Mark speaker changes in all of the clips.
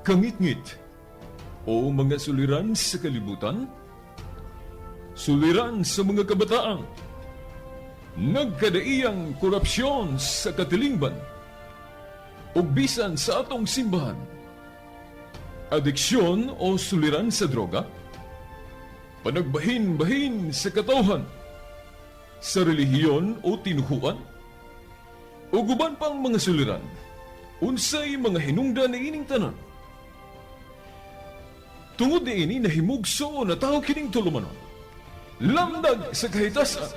Speaker 1: Kangitngit o mga suliran sa kalibutan, suliran sa mga kabataan, nagkadaiyang korupsyon sa katilingban, ug bisan sa atong simbahan, adiksyon o suliran sa droga, panagbahin-bahin sa katawhan, sa relihiyon o tinuhuan, ug uban pang mga suliran, unsay mga hinungdan niining tanan. Tungod niini nahimugso na tao kining tulumanon. Lamdag sa kahitasan.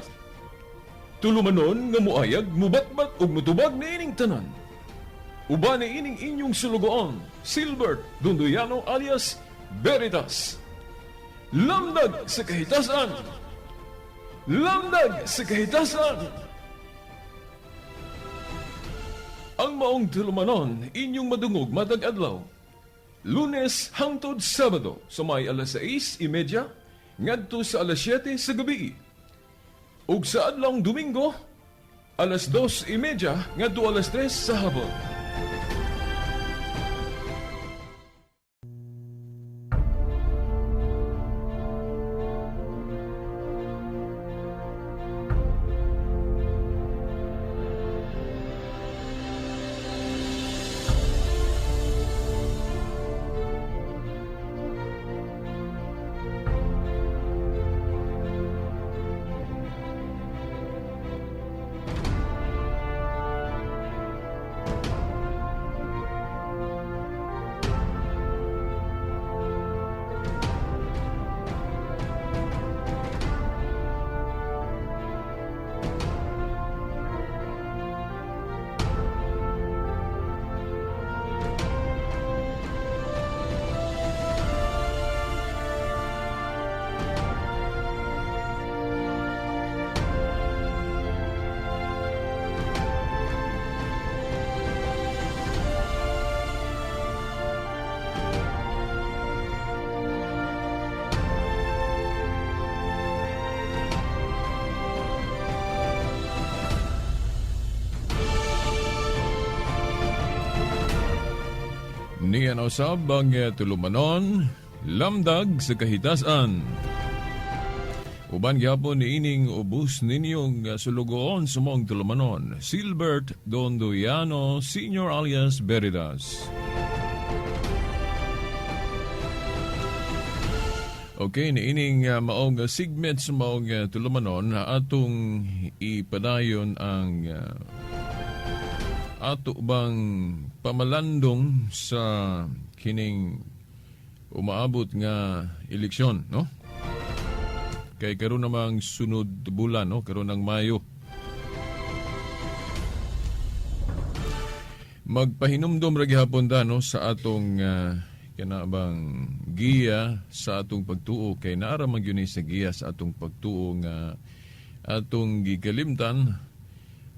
Speaker 1: Tulumanon nga muayag, mubatbat ug mutubag niining tanan. Uban niining inyong sulugoon, Silbert Dondoyano alias Veritas. Lamdag sa kahitasan. Lamdag sa kahitasan. Ang maong tulumanon inyong madungog matag adlaw. Lunes hangtod Sabado sa may alas 6:30 ngadto sa alas 7 sa gabi. Ug sa adlawng Domingo alas 2:30 ngadto alas 3 sa hapon. Niya na usab ang tulumanon, Lamdag sa Kahitasan. Uban gyapon niining ubos ninyong sulugoon sa maong tulumanon, Silbert Dondoyano Senior alias Veritas. Okay, niining maong segment sa maong tulumanon, atong ipadayon ang ato bang pamalandong sa kining umaabot nga eleksyon, no? Kay karon namang sunod bulan, no? Karon ng Mayo. Magpahinumdom ra gihapon ta, no, sa atong kana bang giya sa atong pagtuo, kay naara man gyud ni sa giya sa atong pagtuo nga atong gikalimtan.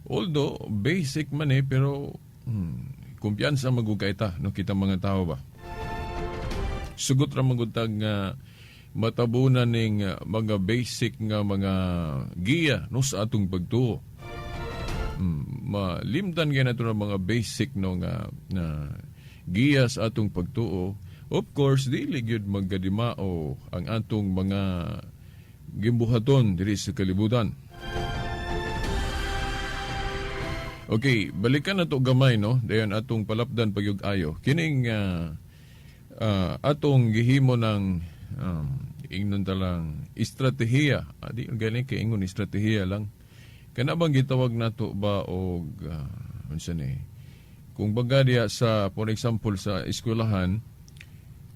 Speaker 1: Although basic man pero kumpiyansa magugay ta, no, kita mga tao ba. Sugot ra magutag nga matabunan ning mga basic nga mga giya, no, sa atong pagtuo. Malimtan gyud nato ng mga basic, no, nga na giya sa atong pagtuo. Of course, dili gyud magkadimao ang atong mga gimbuhaton diri sa kalibutan. Okay, balikan na to gamay, no? Dayon atong palapdan pagyug ayo. Kining atong gihimo ng ingnon ta lang estratehiya. Di gani kay ingon estratehiya lang. Kana bang gitawag nato ba og unsa ni? Kung baga diya sa, for example, sa eskwelahan,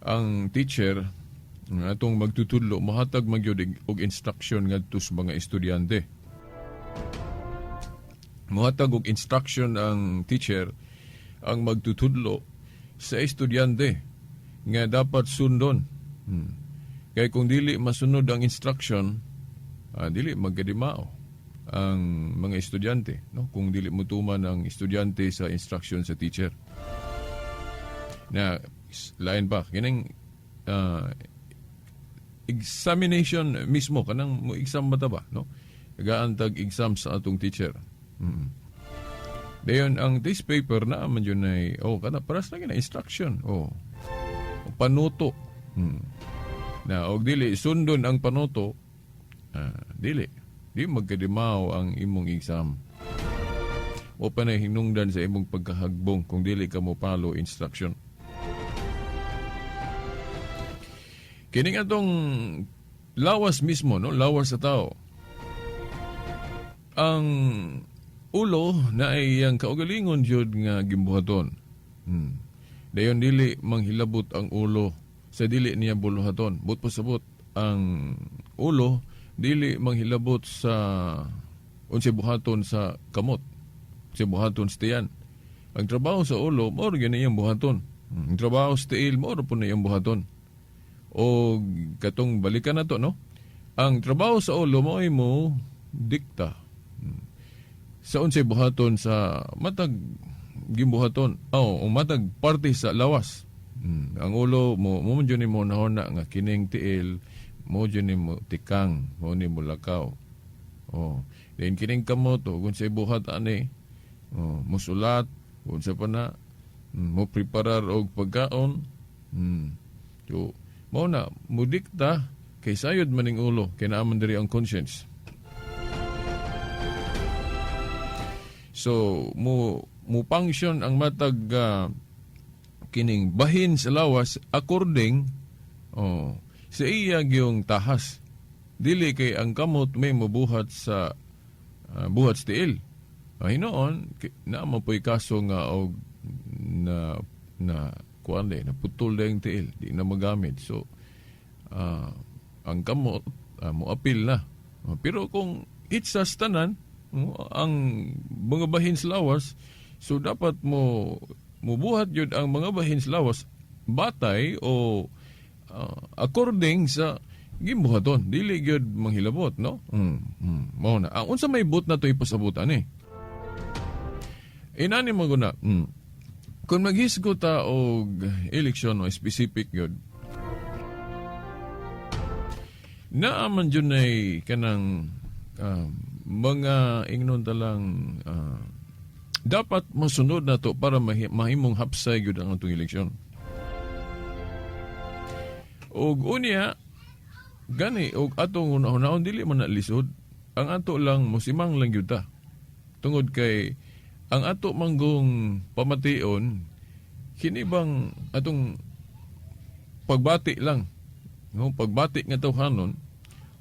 Speaker 1: ang teacher atong magtutudlo mohatag man gyud og instruction ngadto sa mga estudyante. Mohatag og instruction ang teacher, ang magtutudlo sa estudyante nga dapat sundon. Kay kung dili masunod ang instruction, dili magkadimao ang mga estudyante, no? Kung dili motuman ang estudyante sa instruction sa teacher. Na lain pa kining examination mismo, kanang mo exam ba ta ba, no? Gaan tag exam sa atong teacher. Dayon ang test paper na man yun ay, oh, kana paras na gina instruction. Oh. Panuto. Na og dili sundon ang panuto, dili. Di magkadimaw ang imong exam. O pa na hinungdan sa imong pagkahagbong kung dili ka mo follow instruction. Kining atong lawas mismo, no? Lawas sa tao. Ang ulo na ay ang kaugalingon jud nga gimbuhaton. Dayon dili manghilabot ang ulo sa dili niya buluhaton. But pasabot ang ulo dili manghilabot sa unsay buhaton sa kamot. Unsay buhaton sa tiyan. Ang trabaho sa ulo mao ra gyud iyang buhaton. Ang trabaho sa tiil mao ra pud na iyang buhaton. O katong balikan na to, no? Ang trabaho sa ulo mao mo dikta sa unsay buhaton sa matag gimbuhaton. Oh, ang matag parte sa lawas. Ang ulo mo mo man jud nimo nahuna nga kining tiil mo jud nimo tikang, mo nimo lakaw. Oh, then kining kamot o kung say buhat ani, oh, musulat, unsa pa na, mo preparar og pagkaon. So, mao na mudikta kay sayod maning ulo kay naa man diri ang conscience. So mo mo function ang matag kining bahin sa lawas according, oh, sa iya gyung tahas. Dili kay ang kamot may mobuhat sa buhat sa tiil. Hinuon naa man po'y kaso nga og na na kuan na putol na yung tiil, di na magamit. So ang kamot moapil na. Pero kung itsas tanan ang mga bahin sa lawas, so dapat mo mubuhat yun ang mga bahin sa lawas batay o according sa gimbuhaton, dili gyud manghilabot, no? Mao na ang unsa may but na to ipasabutan eh inani mo guna. Kung maghisgo ta og eleksyon o specific gyud, naa man jud nay kanang mga ingnon talang dapat masunod na to para mahimong hapsay gyud ang atong eleksyon. Og unya gani og atong una-unaon, dili man na lisod. Ang ato lang musimang lang gyud ta. Tungod kay ang ato manggong pamation kini bang atong pagbati lang, no, pagbati nga tawhanon,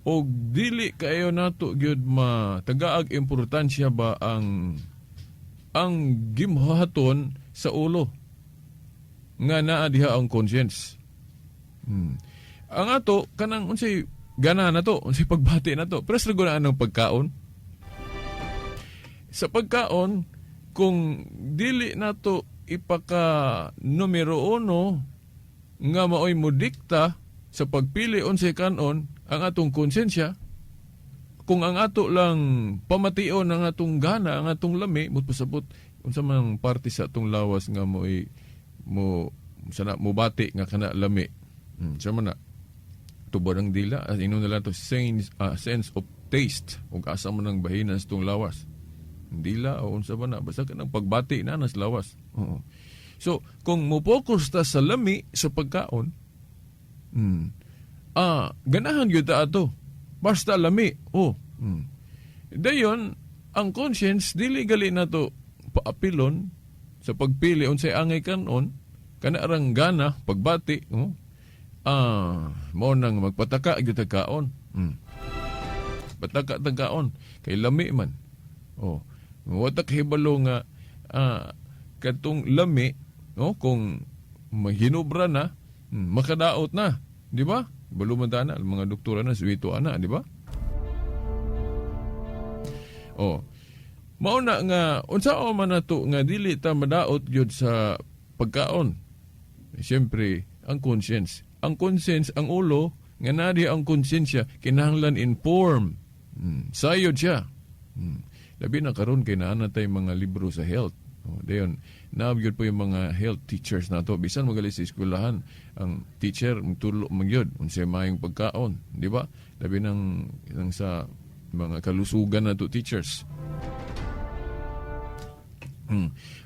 Speaker 1: og dili kayo nato gyud matagaag importansya ba ang gimhaton sa ulo nga naa diha ang conscience. Ang ato kanang unsay gana na to, unsay pagbati na to. Pero sa ang pagkaon. Sa pagkaon, kung dili nato ipaka numero uno nga maoy modikta sa pagpili unsay kanon ang atong konsensya, kung ang ato lang pamation ang atong gana, ang atong lami, mo pasabot unsa man parte sa atong lawas nga mo mo sana mobati nga kana lami. Sa man na tubod ang dila, as ino nila to sense of taste ug asa man ang bahinan sa atong lawas. Dila o unsa ba na, basta kanang pagbati na nas lawas. Oo. So, kung mo-focus ta sa lami sa pagkaon, ganahan gyud ta ato. Basta lami. Oh. Dayon, ang conscience dili gali nato paapilon sa pagpili unsay angay kanon, kana arang gana pagbati, oh. Mao nang magpataka gyud ta kaon. Pataka ta kaon kay lami man. Oh, wa ta kahibalo nga katong lami, no, kung mahinubra na, makadaot na, di ba? Balo man ta na, mga doktora na suwito ana, di ba? Oh. Mao na nga unsa man nato nga dili ta madaot gyud sa pagkaon. Siyempre, ang conscience. Ang conscience, ang ulo, nga nadi ang konsensya, kinahanglan inform. Sayod siya. Labi na karon kay naa na tay mga libro sa health. Oh, dayon, naa gyud po yung mga health teachers nato. Bisan magali sa eskwelahan, ang teacher magtulo man gyud unsay maayong pagkaon, di ba? Labi nang sa mga kalusugan nato teachers.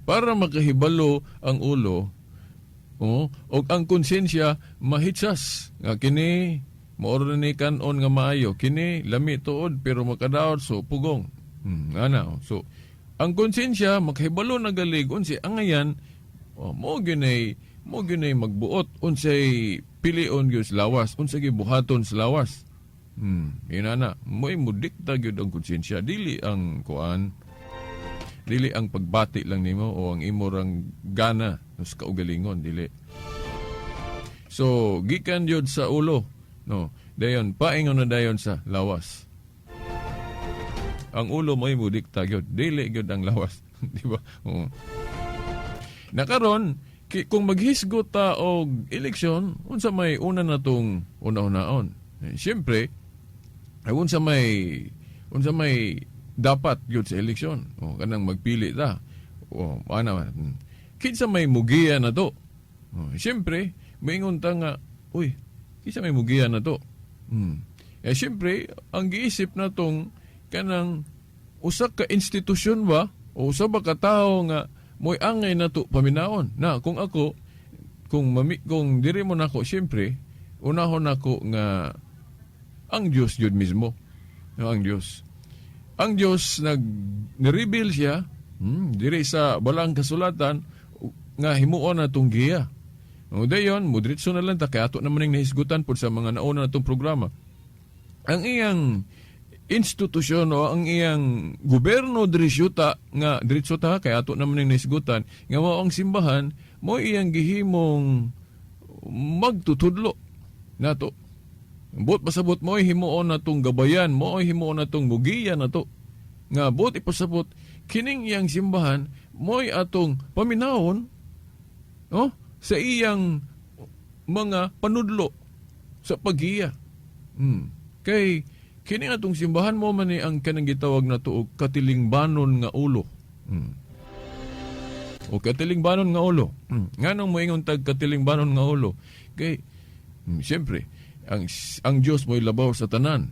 Speaker 1: Para makahibalo ang ulo Oh, og ang konsensya mahitsas nga kini mao ra ni kan-on nga maayo, kini lami tuod pero makadaot, so pugong. Ana. So ang konsensya makahibalo na gali unsay angayan, oh, mo gyud magbuot unsay pilion gyud sa lawas, unsay gibuhaton sa lawas. Inana, mo modikta gyud ang konsensya, dili ang kuan, dili ang pagbati lang nimo o ang imo rang gana sa kaugalingon, dili. So gikan gyud sa ulo, no? Dayon paingon na dayon sa lawas. Ang ulo mo modikta gyud, dili gyud ang lawas, di ba? Oo. Nakaron kung maghisgot ta og eleksyon, unsa may una natong una-unaon? Eh, siyempre, ay unsa may dapat gyud sa eleksyon? O kanang magpili ta. O ana, kinsa may mugiya na to? O, siyempre, moingon ta nga, "Uy, kinsa may mugiya na to?" Eh siyempre, ang giisip na tong kanang usa ka institusyon ba o usa ba ka tawo nga mo'y angay na to paminaon. Na kung ako, kung diri mo nako, siyempre unahon nako nga ang Dios jud mismo. No, ang Dios. Ang Dios nag reveal siya diri sa Balaang Kasulatan nga himuon na tong giya. O dayon, mudritso na lang ta kay ato naman ning nahisgutan pod sa mga nauna natong programa. Ang iyang institusyon o ang iyang gobyerno diri syuta nga diretso ta kay ato naman ning nahisgutan nga mao ang simbahan mo iyang gihimong magtutudlo nato. Buot pasabot mo himuon natong gabayan, mo himuon natong mugiya nato. Nga buot ipasabot kining iyang simbahan mo'y atong paminawon, oh, sa iyang mga panudlo sa paggiya. Kay kini atong simbahan mo man ni ang kanang gitawag na og katilingbanon nga ulo. O katilingbanon nga ulo. Nganong moingon tag katilingbanon nga ulo? Kay siyempre, ang Dios mo'y labaw sa tanan.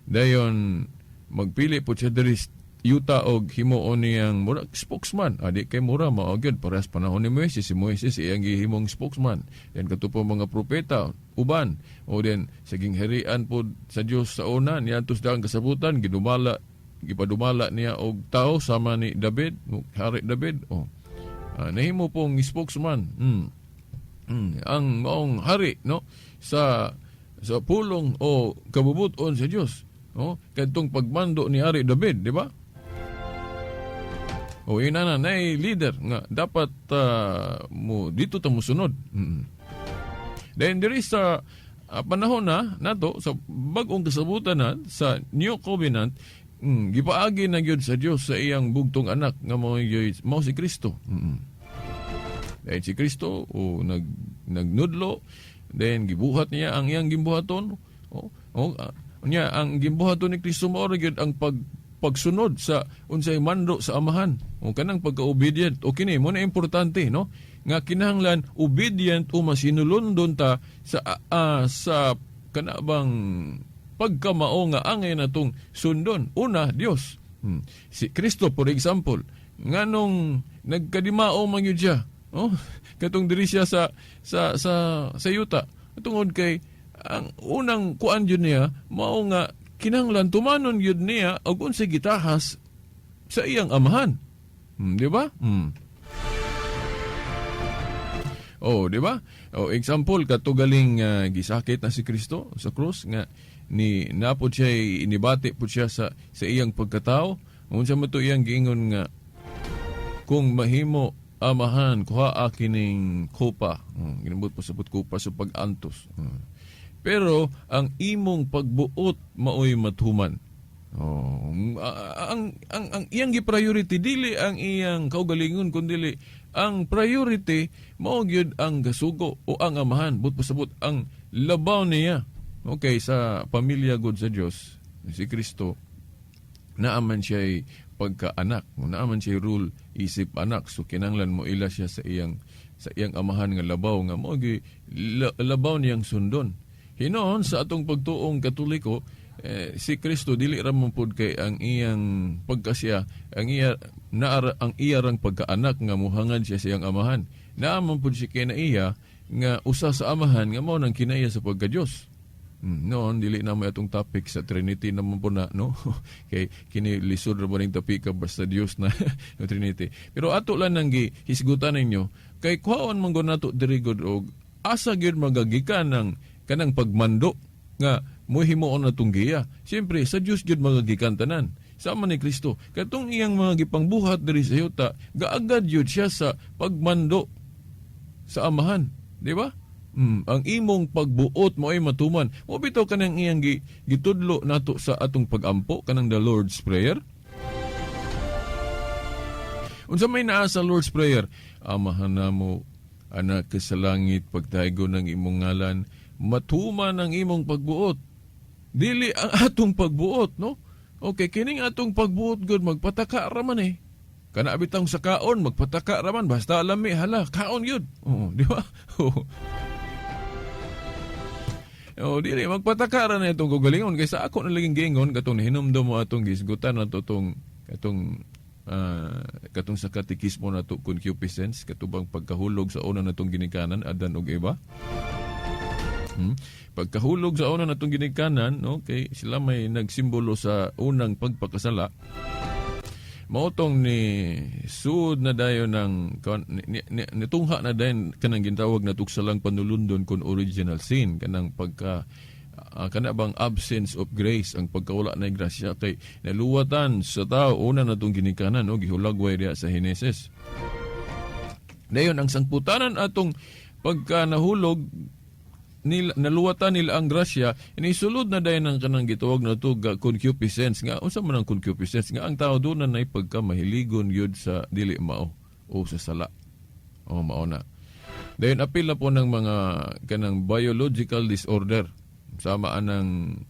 Speaker 1: Dayon magpili po siya diri yuta og himuon niyang mura spokesman. Adi kay mura mao gyud parehas panahon ni Moises. Si Moises iyang gihimong spokesman. Then kato po mga propeta uban o then sa gingharian po sa Dios sa una niadto sa daang kasabutan, gidumala, gipadumala niya og tao sama ni David, Hari David. Oh. Nahimo pong spokesman. Ang maong hari, no, sa pulong o kabubuton sa Dios. Oh, kadtong pagmando ni Hari David, di ba? O ina na nay leader nga dapat mo dito ta mosunod. Then there is a panahon na nato sa bag-ong kasabutan na sa New Covenant, gipaagi na gyud sa Dios sa iyang bugtong anak nga mao si Kristo. Dahil si Kristo o nagnudlo, then gibuhat niya ang iyang gimbuhaton. Oh, niya ang gimbuhaton ni Kristo mao ra gyud ang pagsunod sa unsay mando sa Amahan. O kanang pagka-obedient. O kini mo na importante, no? Nga kinahanglan obedient o masinulondon ta sa kana bang pagkamao nga angay natong sundon. Una, Dios. Si Kristo, for example, nganong nagkadimao man gyud siya. Oh, katong diri siya sa yuta. Tungod kay ang unang kuan jud niya mao nga kinahanglan tumanon gyud niya og unsay gitahas sa iyang Amahan. Di ba? Oh, di ba? Oh, example kato galing gisakit na si Kristo sa krus nga ni napod siya inibati pud siya sa iyang pagkatao. Unsa man to iyang giingon nga, "Kung mahimo, Amahan, kuha kining kopa." Ginabot po sa kopa sa pag-antos. Pero ang imong pagbuot maoy matuman. Oh, ang iyang gi-priority dili ang iyang kaugalingon kundi ang priority mao gyud ang gasugo o ang Amahan, but pasabot ang labaw niya. Okay, sa pamilya gud sa Dios, si Kristo naaman siya pagkaanak, naaman siya rule isip anak, so kinanglan mo ila siya sa iyang Amahan nga labaw nga mao gyud labaw niyang sundon. Hinuon sa atong pagtuong Katoliko, eh, si Kristo dili ra man pud kay ang iyang pagkasiya, ang iya naara, ang iya rang pagkaanak nga muhangad siya sa iyang Amahan. Naa man pud siya kay na iya. nga usa sa Amahan nga mao nang kinaiya sa pagka-Dios. Noon dili na may atong topic sa Trinity naman po na, no? Kay kini lisod ra ba ning topic basta Dios na no Trinity. Pero ato lang nang gihisgutan ninyo kay kuhaon man gud nato diri gud og asa gyud magagikan ng kanang pagmando nga mohimuon natong giya. Siyempre sa Dios gyud magagikan tanan. Sama ni Kristo. Katong iyang mga gipangbuhat diri sa yuta, gaagad yun siya sa pagmando sa Amahan. Di ba? Ang imong pagbuot mo ay matuman. Mo bitaw kanang iyang gitudlo nato sa atong pagampo kanang the Lord's Prayer. Unsa may naa sa Lord's Prayer? Amahan namo, anak ka sa langit, pagtaygon ng imong ngalan, matuman ang imong pagbuot. Dili ang atong pagbuot, no? Okay, kining atong pagbuot gud magpataka ra man eh. Kana bitang sa kaon magpataka ra man basta lami, hala, kaon yun. Oo, di ba? Oo. Oh, dili magpataka ra na itong kaugalingon kaysa ako na laging giingon katong nahinumdom mo atong gisgutan nato tong katong katong sa katekismo nato, concupiscence, katubang pagkahulog sa una natong ginikanan, Adan ug Eva. Pagkahulog sa una natong ginikanan, no, kay sila may nagsimbolo sa unang pagpakasala. Mao tong ni suod na dayon ng nitungha na dayon kanang gintawag na tuksalang panulundon kon original sin, kanang pagka kana bang absence of grace, ang pagkawala na grasya kay naluwatan sa tao una natong ginikanan, no, gihulagway diha sa Henesis. Dayon ang sangputanan atong pagka nahulog nila, naluwatan nila ang grasya, inisulod na dayon ang kanang gitawag na to ga concupiscence, nga unsa man ang concupiscence? Nga ang tao doon na nay pagka mahiligon gyud sa dili mao o sa sala o mao na. Dayon apil na po ng mga kanang biological disorder, sama anang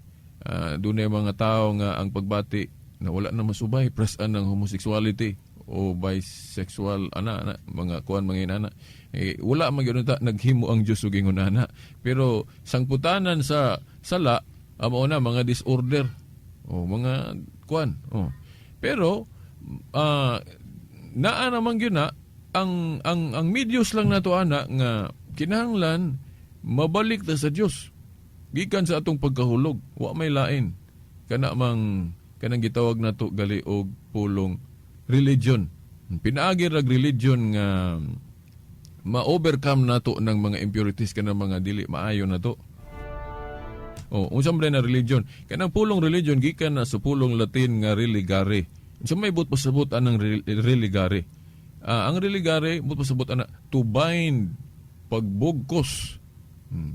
Speaker 1: dunay mga tao nga ang pagbati na wala na masubay, prasan ng homosexuality o bisexual ana, ana mga kuan, mga inana eh, wala man gyud ta naghimo ang Dios og ingon ana, pero sangputanan sa sala amo na mga disorder o mga kuan, oh. Pero naa naman gyud na ang medios lang nato ana nga kinahanglan mabalik ta sa Dios gikan sa atong pagkahulog. Wa may lain kana mang kanang gitawag nato gali og pulong religion. Pinaagi rag religion nga ma-overcome nato ng mga impurities, kanang mga dili maayo nato. Oh, unsa man na religion? Kanang pulong religion gikan na sa pulong Latin nga religare. Unsa may buot pasabot anang religare? Ang religare buot pasabot ana to bind, pagbugkos.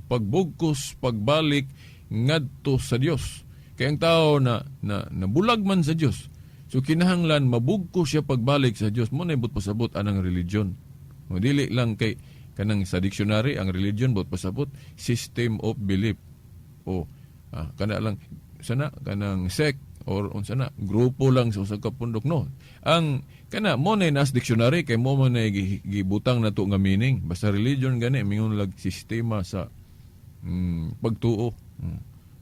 Speaker 1: Pagbugkos pagbalik ngadto sa Dios. Kay ang tao na nabulag man sa Dios. So kinahanglan mabugkos siya pagbalik sa Dios. Mo na buot pasabot anang religion. O, dili lang kay kanang sa dictionary ang religion buot pasabot system of belief. O kana lang sana kanang sect or unsa na grupo lang sa usa ka pundok, no. Ang kana mo na nas dictionary kay mo man na gibutang nato nga meaning. Basta religion gani mingon lag sistema sa pagtuo.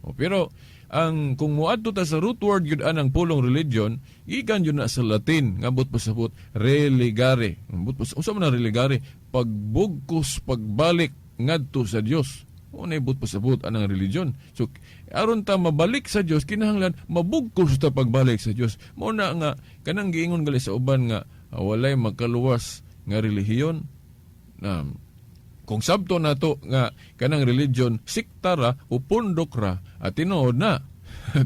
Speaker 1: O, pero ang kung moadto ta sa root word gyud anang pulong religion, gikan gyud na sa Latin nga buot pasabot religare. Buot pas unsa man ang religare? Pagbugkos pagbalik ngadto sa Dios. Unay buot pasabot anang religion. So aron ta mabalik sa Dios, kinahanglan mabugkos ta pagbalik sa Dios. Mao na nga kanang giingon gali sa uban nga walay makaluwas nga relihiyon na kung sabto nato nga kanang religion sikta ra o pundok ra at tinuod na,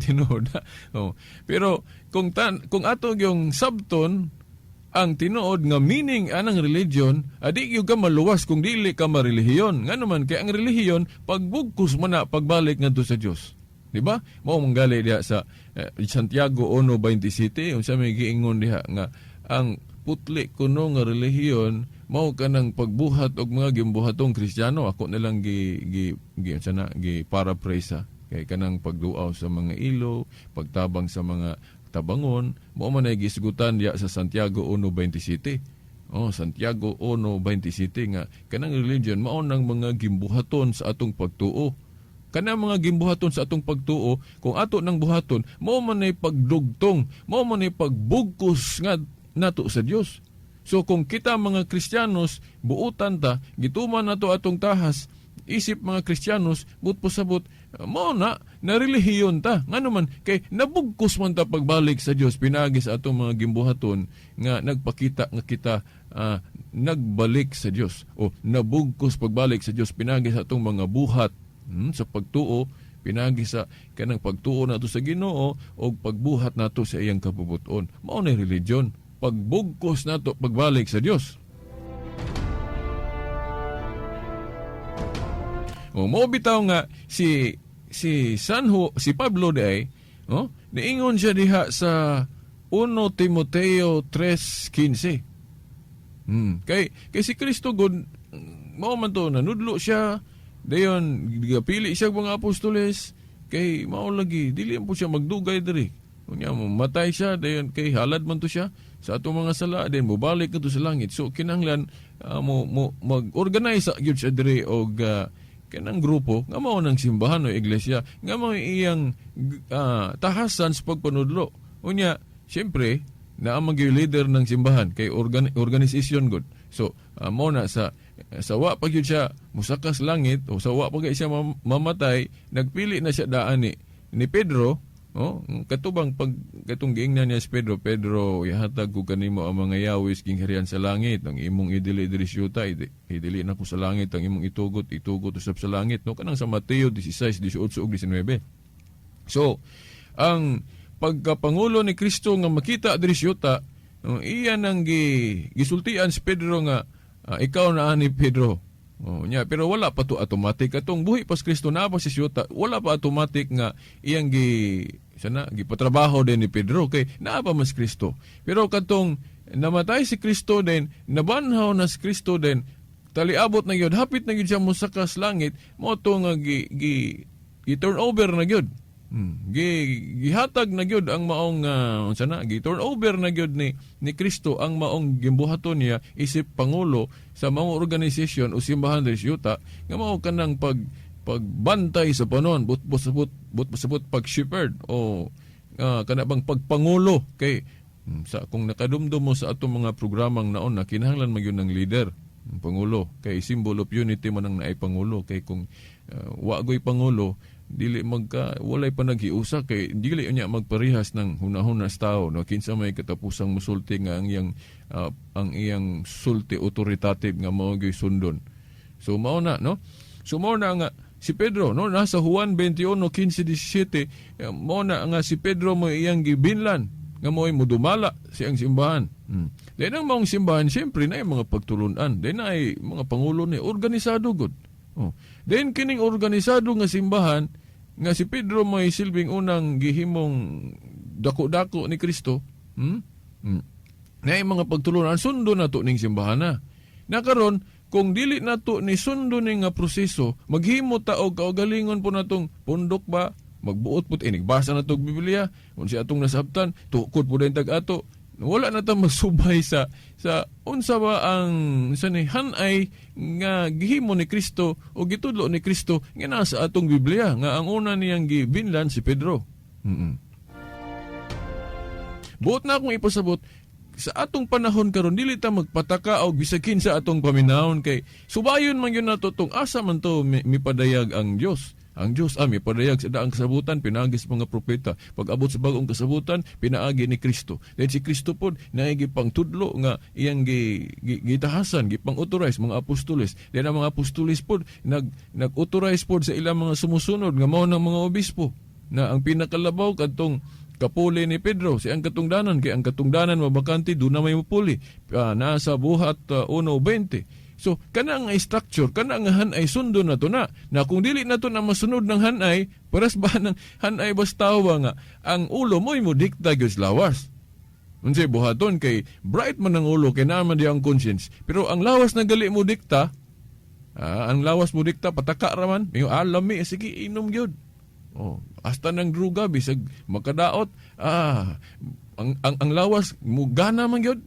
Speaker 1: tinuod na, oh. Pero kung ato yung sabton ang tinuod nga meaning anang religion, adi gyud ka maluwas kung dili ka marelihiyon. Ngano man? Kay ang relihiyon pagbugkos mo na pagbalik ngadto sa Dios, di ba? Mao mong gali diha sa Santiago 1:27, unsa may giingon diha nga ang putli kuno nga relihiyon mao kanang pagbuhat og mga gimbuhatong Kristiyano. Ako nilang gi gi gi unsa na gi paraphrase ha. Kay kanang pagduaw sa mga ilo, pagtabang sa mga tabangon, mao man ay gisgutan diha sa Santiago 1:27. Oh, Santiago 1:27 nga kanang religion mao nang mga gimbuhaton sa atong pagtuo. Kanang mga gimbuhaton sa atong pagtuo, kung ato nang buhaton, mao man ay pagdugtong, mao man ay pagbugkos nga nato sa Dios. So kung kita mga Kristiyanos buutan ta, gituman nato atong tahas isip mga Kristiyanos, but pasabot mao na na relihiyon ta. Ngano man kay nabugkos man ta pagbalik sa Dios pinaagi sa atong mga gimbuhaton nga nagpakita nga kita nagbalik sa Dios o nabugkos pagbalik sa Dios pinaagi sa atong mga buhat sa pagtuo, pinaagi sa kanang pagtuo nato sa Ginoo o pagbuhat nato sa iyang kabubuton. Mao na religion, pagbugkos nato pagbalik sa Dios. O mo bitaw nga si si Sanho si Pablo di, oh, niingon siya diha sa 1 Timoteo 3:15. Kay kay si Kristo gud mao man to, nanudlo siya, dayon gapili siya mga apostoles kay mao lagi dili po siya magdugay diri. Unya mo matay siya, dayon kay halad man to siya sa atong mga sala, then mobalik to sa langit. So kinahanglan mo, mo mag-organize gyud siya diri og kanang grupo nga mao ng simbahan o iglesia nga mao iyang tahasan sa pagpanudlo. Unya, siyempre, naa man gyud leader ng simbahan kay organisasyon gud. So, mao na sa wa pa gyud siya musaka sa langit o sa wa pa gyud siya mamatay, nagpili na siya daan ni Pedro. Oh, katubang pag katong giingnan niya si Pedro, "Pedro, ihatag ko kanimo ang mga yawis gingharian sa langit, ang imong idili diri sa yuta, idili na ko sa langit, ang imong itugot, itugot usab sa langit," no, kanang sa Mateo 16:18 ug 19. So, ang pagkapangulo ni Kristo nga makita diri sa yuta, iya nang gisultian si Pedro nga ikaw na ani Pedro. Oh, nya, pero wala pa to automatic katong buhi pas Kristo na pa si yuta, wala pa automatic nga iyang gi sana gipatrabaho din ni Pedro kay naa pa mas Kristo. Pero katong namatay si Kristo din, nabanhaw na si Kristo din, taliabot na gyud, hapit na gyud siya mosaka sa langit, mo to nga gi, gi, gi turn over na gyud. Gihatag na gyud ang maong unsa na, gi turn over na gyud ni Kristo ang maong gimbuhaton niya isip pangulo sa maong organisasyon o simbahan diri sa yuta nga mao kanang pagbantay sa panon, but but but but pag shepherd o kana bang pagpangulo kay sa kung nakadumdum mo sa atong mga programang naon na kinahanglan man gyud ng leader, ang pangulo, kay symbol of unity man ang naay pangulo, kay kung wa goy pangulo, dili magka walay pa naghiusa kay dili niya magparehas ng hunahuna sa tao, no, kinsa may katapusang musulti nga ang iyang sulti authoritative nga mao gyud sundon. So mao na, no, so mao na nga si Pedro, no, nasa Juan 21:15-17, mao na nga si Pedro mo iyang gibinlan nga mo'y mudumala siyang simbahan. Then ang maong simbahan, siyempre na mga pagtulunan. Then ay mga pangulo ni organisado gud. Oh. Then kining organisado nga simbahan nga si Pedro may silbing unang gihimong dako-dako ni Kristo. Na mga pagtulunan, sundo na to ning simbahan na. Nakaron kung dili nato ni sundo ni nga proseso, maghimo ta og kaugalingon po natong pundok ba, magbuot pud inig basa na tog Biblia, unsa atong nasabtan, tukod po din tag ato. Wala na ta magsubay sa unsa ba ang sa ni hanay nga gihimo ni Kristo o gitudlo ni Kristo nga nasa atong Biblia nga ang una niyang gibinlan si Pedro. Buot na akong ipasabot sa atong panahon karon, dili ta magpataka og bisag kinsa atong paminawon kay subayon man gyud nato tong asa man to mipadayag ang Dios. Ang Dios mipadayag sa daang kasabutan pinaagi sa mga propeta. Pag-abot sa bagong kasabutan, pinaagi ni Kristo. Then si Kristo pod naay pangtudlo nga iyang gitahasan, gipang-authorize mga apostoles. Then ang mga apostoles pod nag-authorize pod sa ilang mga sumusunod nga mao ng mga obispo na ang pinakalabaw kadtong kapuli ni Pedro, si ang katungdanan, kay ang katungdanan mabakante, doon na may mupuli. Nasa Buhat 1:20. So, kana nga structure, kana nga hanay, sundo na to na. Na kung dili na to na masunod ng hanay, paras ba ng hanay basta ba nga, ang ulo mo'y mo dikta gyud sa lawas. Unsay buhaton kay bright man ang ulo, kay naa man di ang conscience. Pero ang lawas na gali mo dikta, ang lawas mo dikta, pataka raman, yung alami, sige, inom gyud. Oh, hasta ng druga bisag makadaot, ang lawas mugana man gyud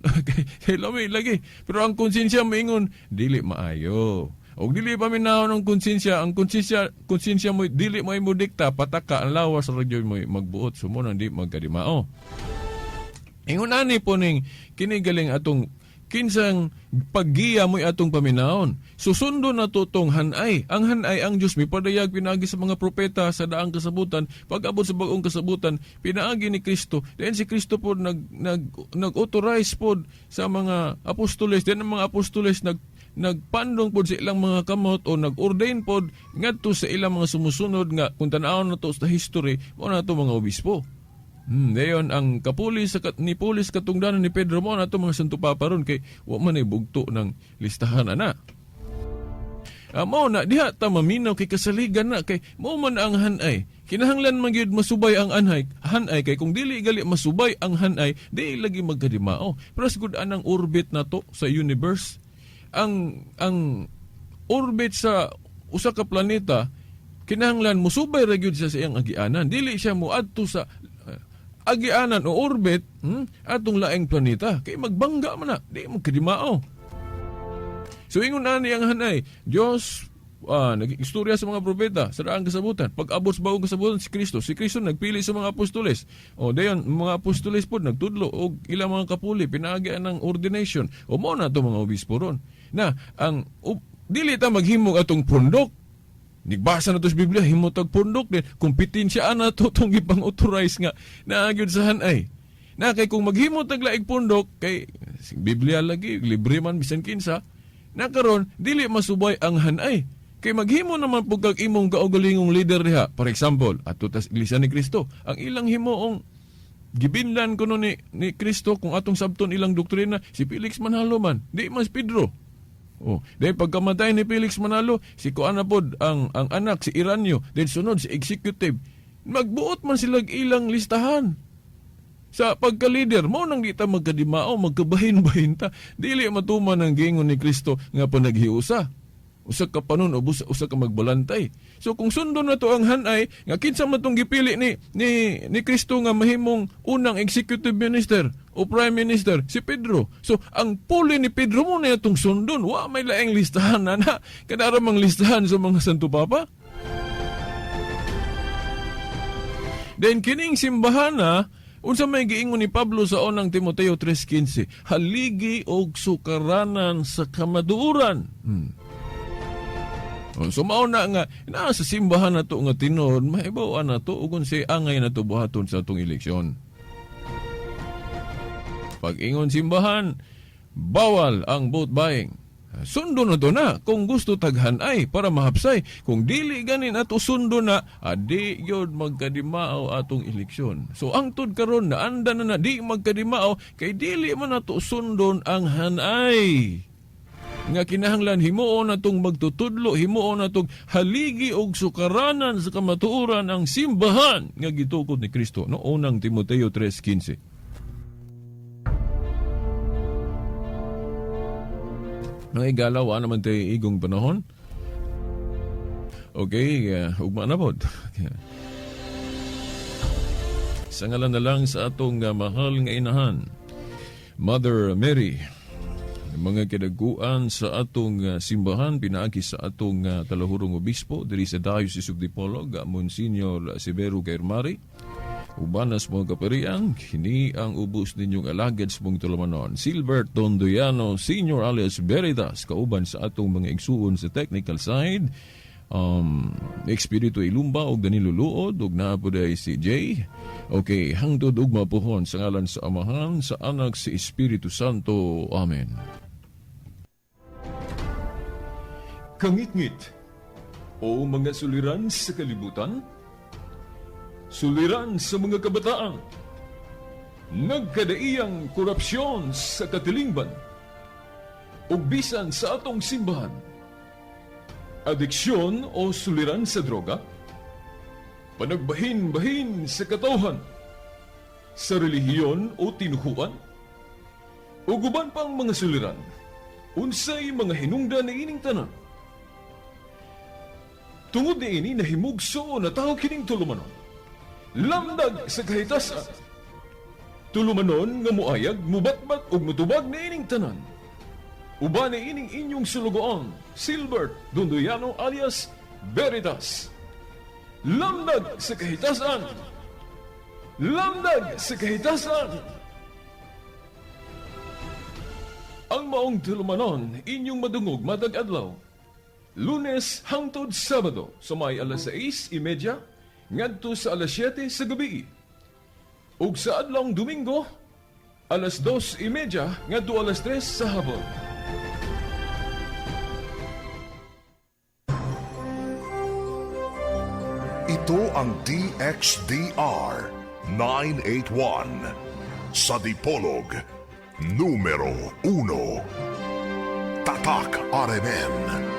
Speaker 1: kay lami lagi. Pero ang konsensya moingon dili maayo. Og dili pa minahon ang konsensya, ang konsensya mo dili mo mo dikta, pataka ang lawas ra gyud mo magbuot, sumo nang di magkadimao. Ingon ani po ning kini galing atong Kinsang paggiya mo'y atong paminawon. Susundo na to tong hanay. Ang hanay, ang Diyos mipadayag pinaagi sa mga propeta sa daang kasabutan. Pag-abot sa bagong kasabutan, pinaagi ni Kristo. Then si Kristo po nag-authorize po sa mga apostoles. Then ang mga apostoles nagpandong pod sa ilang mga kamot o nag-ordain pod ngadto sa ilang mga sumusunod nga kung tan-awon na to sa history, mao na to mga obispo. Dayon ang kapuli sa ni pulis katungdanan ni Pedro, mo na to mga Santo Papa ron kay wa man ay bugto ng listahan ana. Mao na diha ta maminaw kay kasaligan na kay mao man ang hanay. Kinahanglan man gyud masubay ang anhay, hanay kay kung dili gali masubay ang hanay, di lagi magkadimao. Pero sigud anang orbit na to sa universe, ang orbit sa usa ka planeta, kinahanglan musubay ra gyud siya sa iyang agianan. Dili siya moadto sa agianan o orbit atong laing planeta kay magbangga man na, di magkadimao. So ingon ani ang hanay, Dios nag-istorya sa mga propeta sa daang kasabutan. Pag abot sa bagong kasabutan, si Kristo, si Kristo nagpili sa mga apostoles. O dayon mga apostoles pod nagtudlo og ilang mga kapuli pinaagi ng ordination. O mao na to mga obispo ron. Na ang dili ta maghimog atong pundok. Nigbasa na to sa Biblia, himo tag pundok din. Kompetensya na to tong gipang-authorize nga naa gyud sa hanay. Na kay kung maghimo tag laing pundok kay Biblia lagi libre man bisan kinsa. Na karon dili masubay ang hanay. Kay maghimo naman pug kag imong kaugalingong leader diha. For example, ato tas Iglesia ni Cristo, ang ilang himuong gibinlan kuno ni Kristo kung atong sabton ilang doktrina, si Felix Manalo man, di man si Pedro. Oh, dahil pagkamatay ni Felix Manalo, si kuan na pod ang anak si Iranio, then sunod si executive. Magbuot man sila ilang listahan. Sa pagka-leader, mo nang di ta magkadimao, magkabahin-bahin ta. Dili matuman ang giingon ni Kristo nga panaghiusa. Usa ka panon o usa ka magbalantay. So kung sundon na to ang hanay nga kinsa man tong gipili ni Kristo nga mahimong unang executive minister o prime minister, si Pedro. So ang puli ni Pedro mo na itong sundon, wa may laing listahan na na. Kanara mang listahan sa mga Santo Papa. Then kining simbahan na unsa may giingon ni Pablo sa unang Timoteo 3:15, haligi og sukaranan sa kamaduoran. So mao na nga naa sa simbahan na to nga tinuod, mahibaw-an na to ug unsay angay na to buhaton sa atong eleksyon. Pag ingon simbahan, bawal ang vote buying. Sundo na to na kung gusto taghan ay para mahapsay. Kung dili ganin ato sundo na, adi gyud magkadimao atong eleksyon. So ang tud karon na anda na na di magkadimao kay dili man ato sundon ang hanay. Nga kinahanglan himuon natong magtutudlo, himuon natong haligi og sukaranan sa kamatuoran ang simbahan nga gitukod ni Kristo. No, unang Timoteo 3:15. Mga igalaw, wa naman tayo igong panahon. Okay, ugma na pod. Sa ngalan na lang sa atong mahal nga inahan, Mother Mary, mga kinaguan sa atong simbahan, pinaagi sa atong talahurong obispo diri sa Diocese of Dipolog, Monsignor Severo Gairmari. Ubanas mga kaparian, kini ang ubos ninyong alagad sa mong tulumanon. Silbert Dondoyano, Senior alias Veritas, kauban sa atong mga igsuon sa technical side, Expedito Ilumba og Danilo Luod og naa po day si Jay. Okay, hangtod ugma puhon sa ngalan sa Amahan, sa Anak, sa Espiritu Santo. Amen. Kangitngit o mga suliran sa kalibutan, suliran sa mga kabataan, nagkadaiyang korupsyon sa katilingban, ug bisan sa atong simbahan, adiksyon o suliran sa droga, panagbahin-bahin sa katawhan, sa relihiyon o tinuhuan, ug uban pang mga suliran, unsay mga hinungdan ni ining tanan. Tungod ni ini nahimugso na tao kining tulumanon. Lamdag sa kahitasan. Tulumanon nga muayag, mubatbat ug mutubag ni ining tanan. Uban ni ining inyong sulugoon, Silbert Dondoyano alias Veritas. Lamdag sa kahitasan. Lamdag sa kahitasan. Ang maong tulumanon inyong madungog matag adlaw, Lunes hangtod Sabado sa may alas 6:30 ngadto sa alas 7 sa gabi. Ug sa adlawng Domingo, alas 2:30 ngadto alas 3 sa hapon.
Speaker 2: Ito ang DXDR 981 sa Dipolog, numero 1. Tatak RMN.